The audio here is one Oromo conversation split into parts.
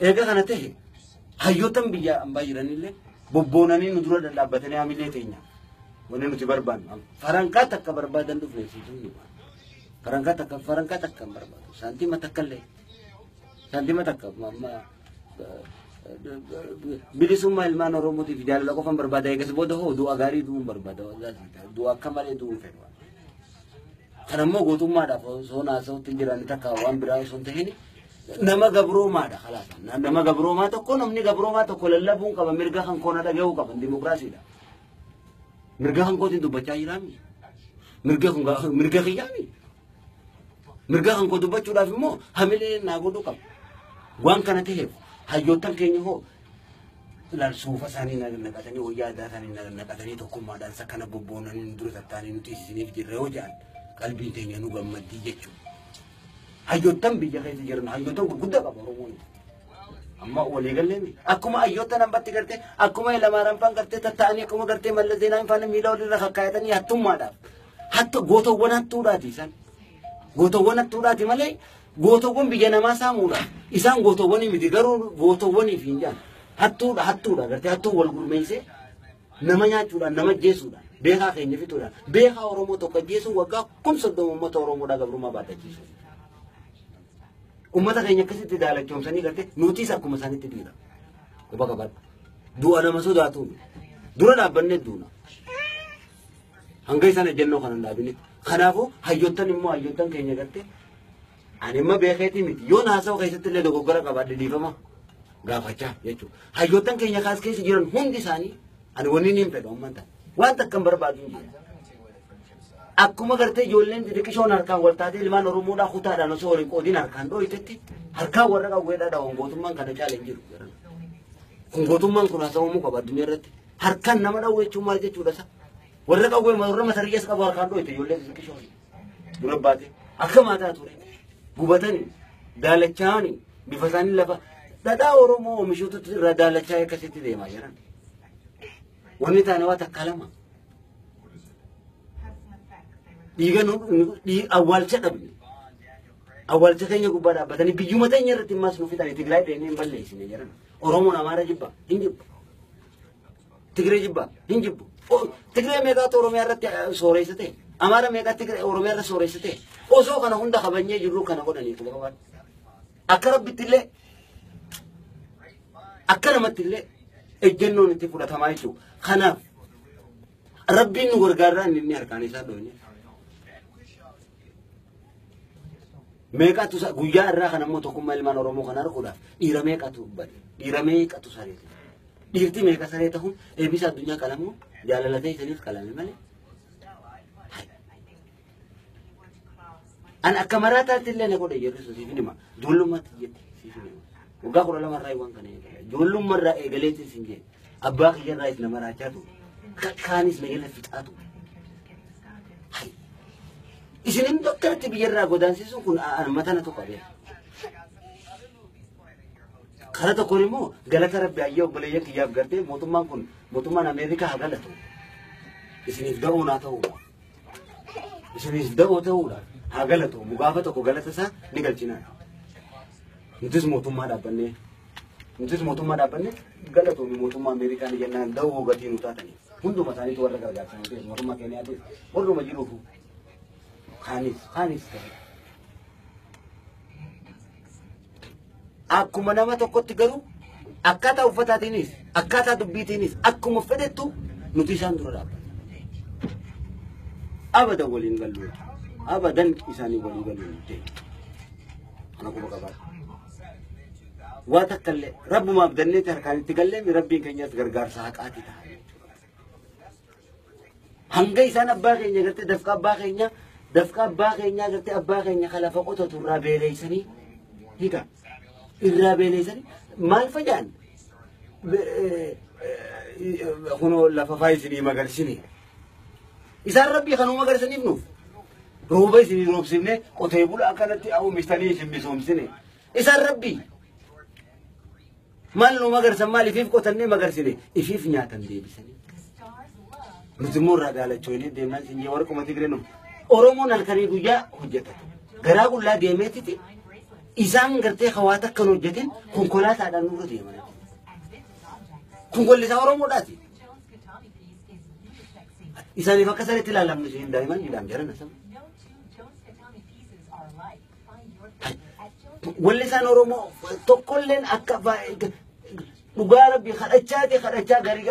Eega kana ta'e hayyootan biyya ambaa jiranillee bobboonanii nu dura dhadhaabbatanii hamilee teenya. Wanni nuti barbaannu farankaa takka barbaadan dhufne siitu hima. Farankaa takka hin barbaadu. Saantima takka illee. Saantima takka bilisummaa ilmaan Oromootiif jaalala qofan barbaada. Eegas booda hoo du'a gaarii du'uun barbaada. Du'a akka malee du'uun fedhu. Kan ammoo gootummaadhaaf osoo haasa'utti hin jiran takka waan biraa osoo hin ta'in nama gabroomaadha خلاص. Nama gabroomaa tokko, namni gabroomaa tokko lallabuun qaba, mirga kan koona dhaga'uu qaba, dimokiraasiidha. Mirga kan kootiin dubbachaa jiraami. Mirga kun mirga kiyyaami. Mirga kan koo dubbachuudhaaf immoo hamilee naa godhuu qaba. Waan kana ta'eef hayyoottan keenya hoo ilaal, suufa isaanii naqatanii, wayyaa aadaa isaanii naqatanii, tokkummaadhaan sakkana bobboonanii dura tattaanii nuti isiniif jirra yoo jedhan qalbiin teenya nu gammaddii jechuudha. Hayyoottan biyya keessa jiran, hayyoottan gurguddaa qaba Oromoon. Amma waliigallee akkuma hayyoottan hambatti gartee akkuma Lamaaran faan gartee tatta'anii, akkuma gartee Mallas Zeenaawin faan miila walirra kakkaayatanii hattummaadhaaf. Hattu gootawwan hattuudhaati isaan. Gootawwan hattuudhaati malee gootawwan biyya namaa saamuudhaaf. Isaan gootawwanii miti, garuu gootawwaniif hin jaan. Hattuudha, hattuudha, gartee hattuu wal gurmeessee nama nyaachuudhaan, nama ajjeesuudhaan, beekaa keenya fixuudhaan, beekaa Oromoo tokko ajjeesuun waggaa 30,000 uummata Oromoodhaa gabrummaa baadhachiisu. Uummata keenya akkasitti daalachoomsanii gartee nutis akkuma isaanitti dhiira. Quba qabadha. Du'a nama sodaatuun dura dhaabbannee duuna. Hanga isaan ejjennoo kana hin dhaabinitti. Kanaafuu hayyoottan immoo hayyoottan keenya gartee ani imma beekeetii miti, yoon haasa'u keessatti illee dogoggora qabaadhe dhiifama gaafachaa jechuudha. Hayyoottan keenya kaas keessa jiran hundi isaanii ani wanni niin fedhu amman ta'a. Waan takka hin barbaadu hin jiru. Akkuma gartee ijoolleen xixiqqishoon harkaan wal taatee ilmaan Oromoodhaa kutaadhaan osoo waliin qoodiin harkaan dhooytetti harkaan warra qawweedhaa dhawan, gootummaan kana caala hin jiru. Kun gootummaan kun haasawamuu qaba addunyaa irratti. Harkaan nama dhawuu jechuun maal jechuudha isa? Warra qawwee, warra masariyyaas qabu harkaan dhooyte ijoolleen xixiqqishoon. Dura baate akka maataa ture. Gubatanii daalachaanii bifa isaanii lafa dhadhaa Oromoo oomishuutu irraa daalachaa akkasitti deemaa jiran. Wanni taane waa takka lama. Dhiiga awwaalcha dhabne. Awwaalcha keenya gubbaa dhaabbatanii biyyuma teenya irratti immas nu fixanii. Tigraay deemnee hin balleessine jedhan. Oromoon Amaara jibba hin jibbu. Tigree jibba hin jibbu. Tigree meeqaatu Oromiyaa irratti sooressa ta'e? Amaara meeqaatti Tigree Oromiyaa irratti sooressa ta'e? Osoo kana hunda kabajnee jirru kana godhanii quba qabaadhu. Akka Rabbitti illee akka namatti illee ejjennoon itti fudhatamaa jechuudha. Kanaaf Rabbiin nu gargaarraa inni harkaan isaa dhoofne. Meeqatu guyyaa irraa kan ammoo tokkummaa ilmaan Oromoo kan arguudhaaf dhiira meeqatu bade, dhiira meeqatu saree ta'e, dhiirti meeqa saree ta'uun eebbisa addunyaa qalamu jaalala ta'e isaniif qalame malee. An akka maraataatti illee na godhe jedhu siif hima, ijoollummaatti jetti siif hima. Waggaa 12 irraa waan kana eegale, ijoollummaa irraa eegaleetti sin jedhe, abbaa kiyya irraa na maraachaa ture, kaanis na jala fixaa ture. Isin hundi akkanatti biyyarraa godaansisuun kun matana tokko adeema. Karaa tokkoon immoo galata Rabbi, ayyaa obboleeyyan kiyyaaf gartee mootummaan kun, mootummaan Ameerikaa haa galatu. Isiniif da'oo naa ta'uudha. Isiniif da'oo ta'uudha. Haa galatu. Gaafa tokko galata isaa ni galchina. Nutis mootummaa dhaabbannee galatoomi mootummaa Ameerikaa ni jennaan, da'oo gatii nu taataniif. Hunduma isaaniitu warra gargaarsan mootummaa Keeniyaatis warruma jiruufu kaanis ta'e. Akkuma nama tokkotti garuu akkaataa uffataatiinis akkaataa dubbiitiinis akkuma fedhettu nuti isaan dura dhaabbanna. Abadan waliin gallu. Abadan isaanii walii galuu hin ta'e. Kana quba qabaadha. Waa takka illee rabbumaaf danneetti harkaan itti gallee, rabbiin keenyas gargaarsa haqaati ta'a jechuudha. Hanga isaan abbaa keenya gartee dafqa abbaa keenyaa gartee abbaa keenya kan lafa qotatu irraa beeleessanii, hiika irraa beeleessanii maal fajaan kunoo lafa faa isinii magarsine. Isaan rabbii kanuu magarsaniif nuuf rooba isinii roobsifne, qotee bulaa akkanatti oomishtanii isin misoomsine. Isaan rabbii maal nu magarsan? Maal ifiif qotannee magarsine, ifiif nyaatan deebisanii. Nuti immoo irraa daalachoonee deemnaan isin jee warquma Tigree nu. Oromoon halkanii guyyaa hojjetatu. Garaa qullaa deemeetiti. Isaan gartee hawaata akkan hojjetin konkolaataadhaan nurra deeman. Kun gollisaa Oromoodhaati. Isaaniif akka sanitti ilaalamnu isin daa'iman jedhaan jaran asama. Wallisaan Oromoo tokkolleen akka dhugaa rabbi kadhachaati kadhachaa garii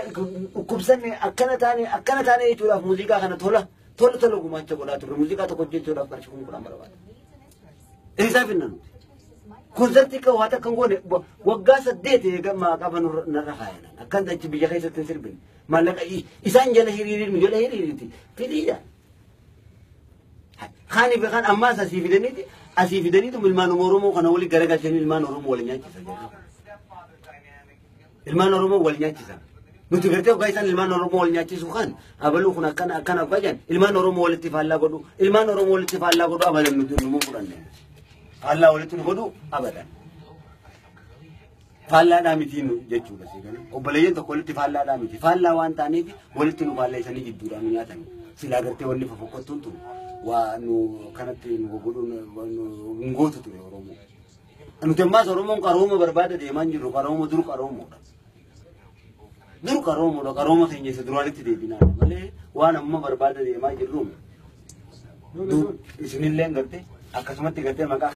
dhukkubsanne akkana taane akkana taane jechuudhaaf muuziqaa kana tola tola tola gumaacha godhaa turre muuziqaa tokko hojjechuudhaaf qarshii 10,000 barbaada. Eessaa finna nuti? Konsertii kan waa takka hin goone waggaa 8 eegamaa qaba narra kaayanan akkan achi biyya keessatti hin sirbine maallaqa isaan jala hiriiriin nu jala hiriiriiti fidiidha. Kaanii fi kaan ammaas asii fidaniiti asii fidaniitu ilmaan Oromoo kana walii garagalchanii ilmaan Oromoo wal nyaachisan. Ilmaan Oromoo wal nyaachisan. Nuti gartee waggaa isaan ilmaan Oromoo wal nyaachisu kan abaluu kun akkana akkana waggaa jedhan ilmaan Oromoo walitti faallaa godhu ilmaan Oromoo walitti faallaa godhu abadan nuti nu fudhanne. Faallaa walitti nu godhu abadan. Faallaadhaa miti nu jechuudha si galee. Obboleeyyan tokko walitti faallaadhaa miti. Faallaa waan ta'aniif walitti nu faalleessanii jidduudhaan nu nyaatan. Silaa gartee wanni fofokkottuun tun waa nu kanatti nu godhuun nu gootu ture Oromoo. Nuti ammaas Oromoon qarooma barbaada deemaa hin jirru. Qarooma dur qaroomoodha. Dur qaroomoodha. Qarooma keenya isa duraanitti deebinaa malee waan amma barbaada deemaa jirru. Isinillee gartee akkasumatti gartee maqaa